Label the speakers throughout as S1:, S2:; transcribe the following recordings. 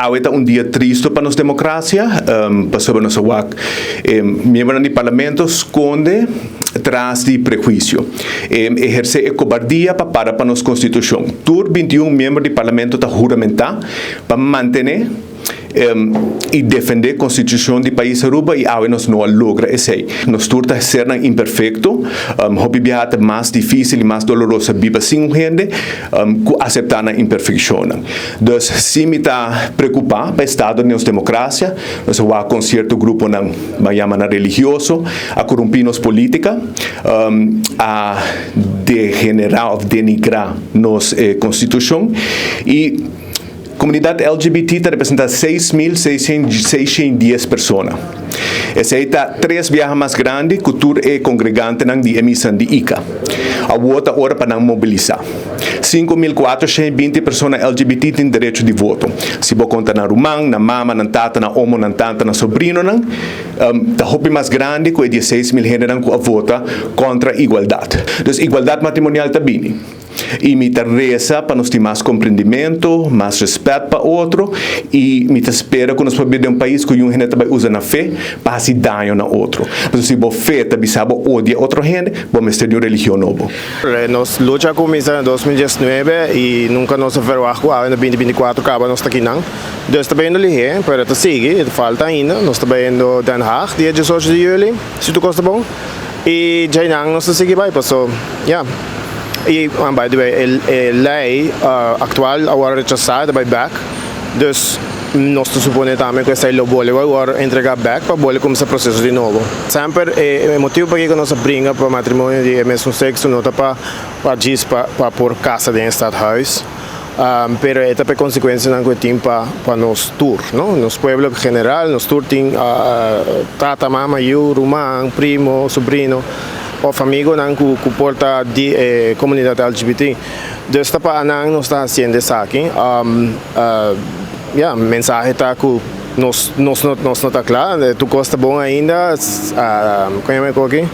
S1: Awe ta un dia tristo pa nos democracia, pasobra nos a wak miembronan di Parlamento sconde tras di prehuicio, eherce e cobardia pa para pa nos Constitucion. Tur 21 miembro di Parlamento ta huramenta pa mantene y defende Constitucion di pais Aruba y awe nos no a logra esey. Nos tur ta sernan imperfecto, hopi biaha ta mas dificil y mas doloroso biba sin un hende cu acepta nan imperfeccionnan. Dus si mi ta preocupa pa estado di nos democracia. Nos a wak con cierto gruponan, ban yama nan religioso, a corumpi nos politica, a degenera of denigra nos Constitucion y comunidad LGBT ta representa 6610 persona. Esey ta tres biaha mas grandi cu tur e congregantenan di e misanan di ICA. Awor ta ora pa nan mobilisa. 5420 persona LGBT tin derecho di voto. Si bo conta nan ruman, nan mama, nan tata, nan omo, nan tanta, nan sobrinonan, ta hopi mas grandi cu e 16.000 hendenan cu a vota contra igualdad. Dus igualdad matrimonial ta bini. Y mi ta reza pa nos tin mas comprendimento, mas respet pa otro y mi ta spera cu nos por biba den un pais cu niun hende ta bay usa nan fe pa haci daño na otro. Pasobra si bo fe ta bisa bo odia otro hende, bo mester di un religion nobo.
S2: Nos lucha a cuminsa na 2019 y nunca nos a verwacht cu awe na 2024 caba nos ta kinan. Dus ta bayendo lihe, pero ta sigui, falta ainda. Nos ta bayendo Den Haag dia 18 di juli, si tur cos ta bon. Y djainan nos ta sigui bay paso, ya. Y by the way, e ley actual a worde rechasa, ta bay back. Dus nos ta supone tambe cu esey lo bolbe worde entrega back pa bolbe cuminsa proceso di nobo. Semper e motibo pakico nos a bringa pa matrimonio di e mesmo sexo no ta pa djis pa por casa den e stadhuis, pero e ta pa e consecuencianan cu e tin pa nos tur, no? Nos pueblo en general, nos tur tin tata, mama, yiu, ruman, primo, sobrino of amigonan cu por ta di e comunidad LGBT. Dus ta pa anan nos ta haciendo esaki. Ya, mensahe ta cu nos no ta cla, tur cos ta bon ainda, con yama e coki?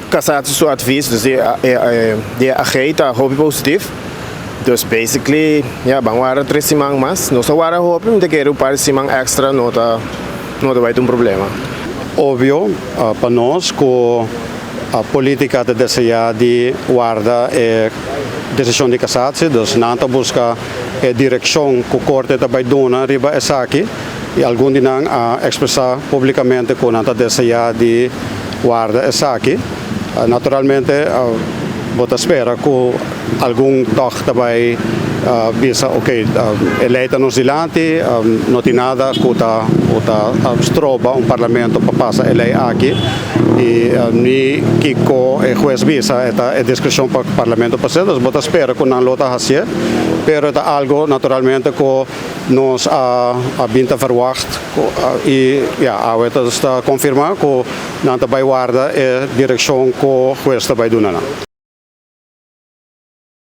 S2: Cassatie su advies, dus di AG ta hopi positief. Dus basically, ya, ban warda 3 siman mas. Nos a warda hopi, mi ta kere un par di siman extra no ta bay tin un problema.
S3: Obvio pa nos cu e politica ta desea di warda e decision di cassatie, dus nan ta busca e direccion cu corte ta bay duna riba esaki y algun di nan a expresa publicamente cu nan ta desea di warda esaki. Naturalmente, bo ta spera cu algun toch ta bay bisa, ok, e ley ta nos dilanti, no tin nada cu ta stroba un parlamento pa pasa e ley aki y ni kico e hues bisa, ta e discrecion pa parlamento pasa, dus bo ta spera cu nan lo ta haci, pero ta algo naturalmente cu nos a bin ta verwacht y ja, awe ta confirma cu nan ta bay warda e direccion cu hues ta bay duna nan.